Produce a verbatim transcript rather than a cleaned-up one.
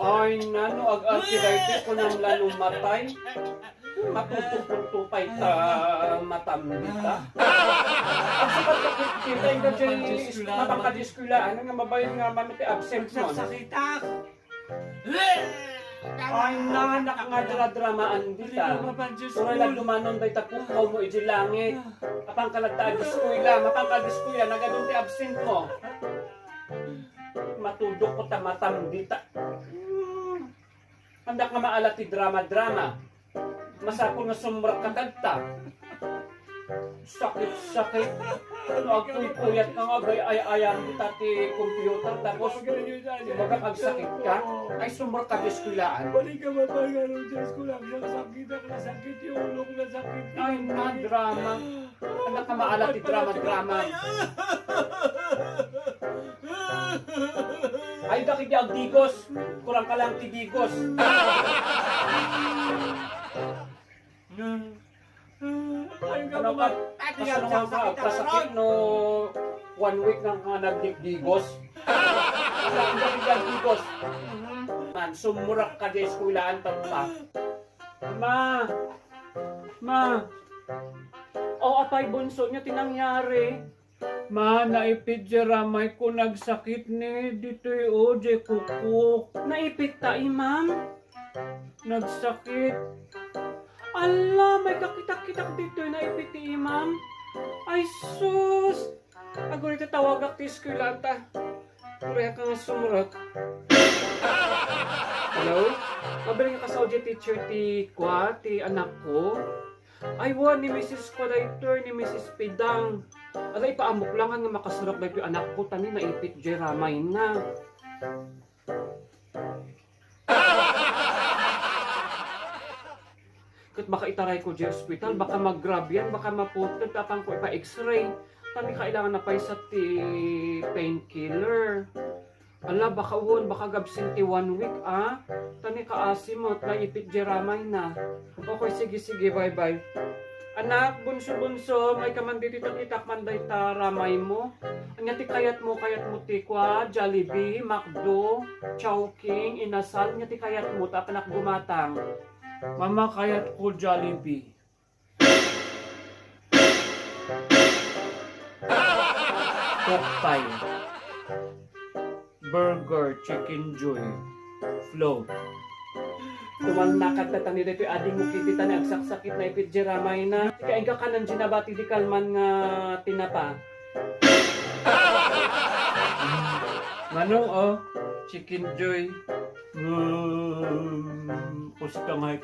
Ay, nano, ag-ati daytoy, kunam la no matay. Matutupot pay ta matam dita. Agsukat ka, kita, inka di, matang ka di eskwelahan, nga mabain nga mano ti absent mo. Saksakitak. Ay, nanak nga dradramaan dita. Uray la dumanon dayta pungkaw mo iti langit. Apan ka latta ag eskwela, mapan ka ag eskwela, nagadun ti absent mo. Matudok ko ta matam dita. Hmm. Andak nga maala ti drama-drama. Masapul nga sumrek ka kadta. Sakit-sakit. No, agpuypuyat ka nga agay-ay-ayam ta ti computer, tapos kumbaga agsakit ka. Ay, sumrek ka ti eskwelahan. Balik ka mapagano ti eskwela, sakit, sakit ti ulok, sakit. Ay, na drama. Andak nga maala ti drama-drama. Ay, dakit di agdigos. Kurang ka lang ti digos. Ano ka? Kasano ka, kasakit no one week nang ka nagdigdigos? Ang dami nagdigos. Man, sumurak ka di eskwelahan, tagpa. Ma! Ma! O, apay, bunso, ania ti nangyari? Ma, naipit jay ramay ko, nagsakit ni ditoy, o, jay kuko. Naipit ta, imam? Nagsakit. Ala, may kakitak-kitak ditoy, naipit ti imam. Ay, sus! Aguray ta tawagak ti eskwela ta. Uray ka nga sumurak. Hello? Mabilang nga kasao jay teacher ti kua, ti anakko? Ay, wen, ni Misis kua daytoy, ni Misis Pidang. Ala, ipaamok lang nga makasurak daytoy anakko, ta ni naipit jay ramayna. Ket baka itarayko jay ospital, baka magrabian, baka maputol, ta apanko ipa-X-ray. Ta ni kailangan na pay sa ti painkiller. Ala, baka wen, baka gabsin ti one week, a? Ta ni kaasi met, naipit jay ramayna. Okay, sige, sige, bye-bye. Anak, bunso, bunso, maika man ditoy, ta kitak man dayta ramaymo. Ania ti kayatmo? Kayatmo ti kua, Jollibee, McDo, Chowking, Inasal, ania ti kayatmo? Ta apanak gumatang. Mama, kayatko Jollibee. Coke Five. Burger, Chicken Joy, float. Tumannakat ta ta ni daytoy adingmo ketdi ta ni agsaksakit, naipit jay ramayna. Ika, ika kanan jay nabati di kalman nga tinapa. Manong, o, Chicken Joy. Mm, pusit ka, Mike.